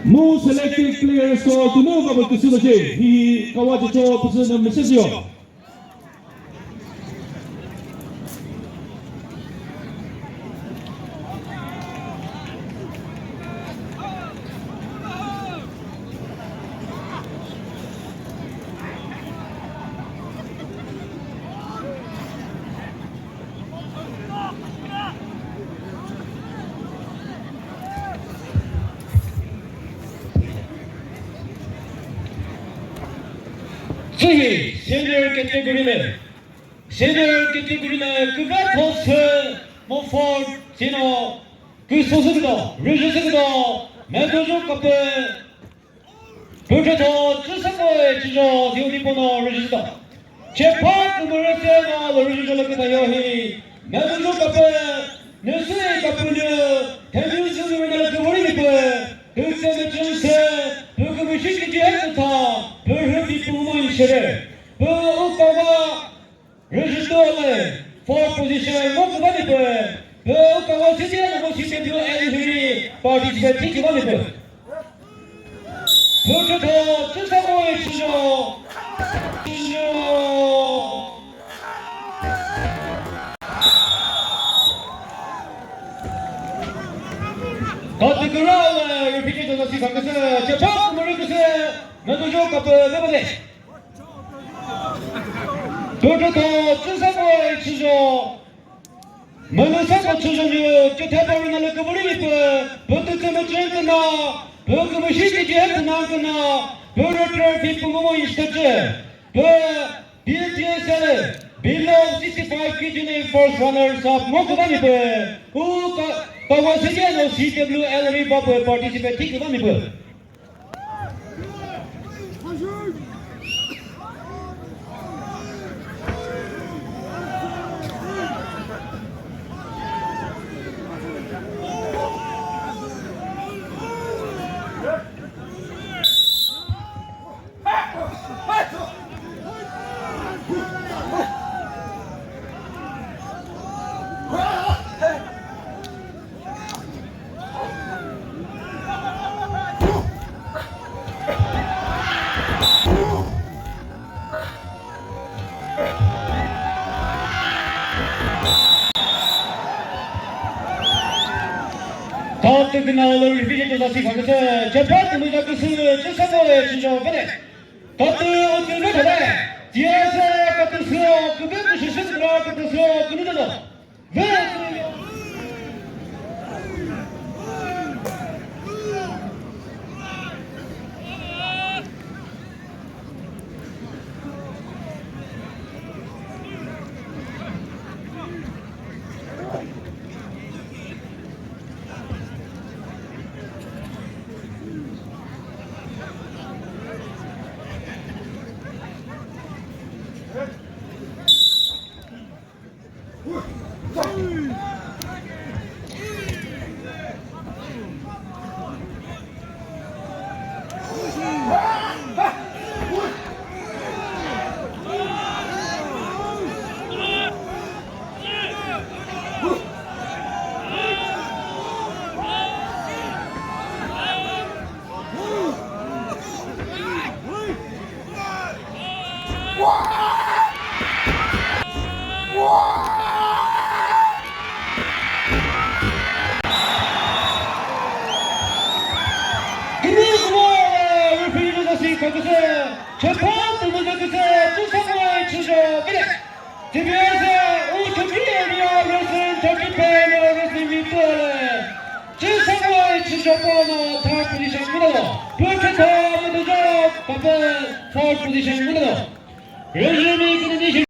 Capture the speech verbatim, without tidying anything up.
Mu selected players ko kunu ka ba küsü lü ce, hi kawa ce cho püsü nü message yo. Tsühi senior category lü, senior category lü küvetho sü mo four sino küsosü küdo, rüzhüsü küdo, Meduzho Kapü. Pükrütho Tsüsakoi Chüzho Zewdipono rüzhüsüta. Chepha kümürüsü na lü rüzhüsü lü küta yo hi. Meduzho Kapü, nüsü kapünü, themü zümü na lü kümüri nipü. Pütse müchünsü, pü kümüshi kiji hekütha, pü rhü pi pü mo inşere. Pü ukava, rüzhütole, fourth position, mo kübani pü. Pü ukava sisi na mo sisi pü el hiri, participate thi kübani pü. Pütütho, Tsüsakoi Chüzho. Chüzho. Kati kürale, referee to nasi faküsü, chepha kümürü küsü, Meduzho Kapü, bebele. Pütütho, Tsüsakoi Chüzho. Mülüsa ko chüzhonü, chetheba rüna lü kümüri pü, pütütü müchün küna, pü kümüshi kiji küna küna, pü rütür phi pü mumu iştacı, pü B T S L, below sixty-five K G ni first runners up mo kübani pü, u ka, kawasidi no C W L ri ba pü participate thi kübani pü. Kati künalü referee to nasi faküsü, chepha kümüza küsü, Tsüsakoi Chüzho bene. Kati o tümü thale, tiase kati sü, kübü küsü sü kra kati sü, künü dalo. Kümüzü, referee nü sasi khaküsü, chepha tümüzü küsü, Tsüsakoi Chüzho, bile. T B S, U T B area, wrestling thirty pound, wrestling meet tole. Tsüsakoi Chüzho pono third position ngulelo. Pütütho Meduzho Kapü fourth position ngulelo. Rejimi kününi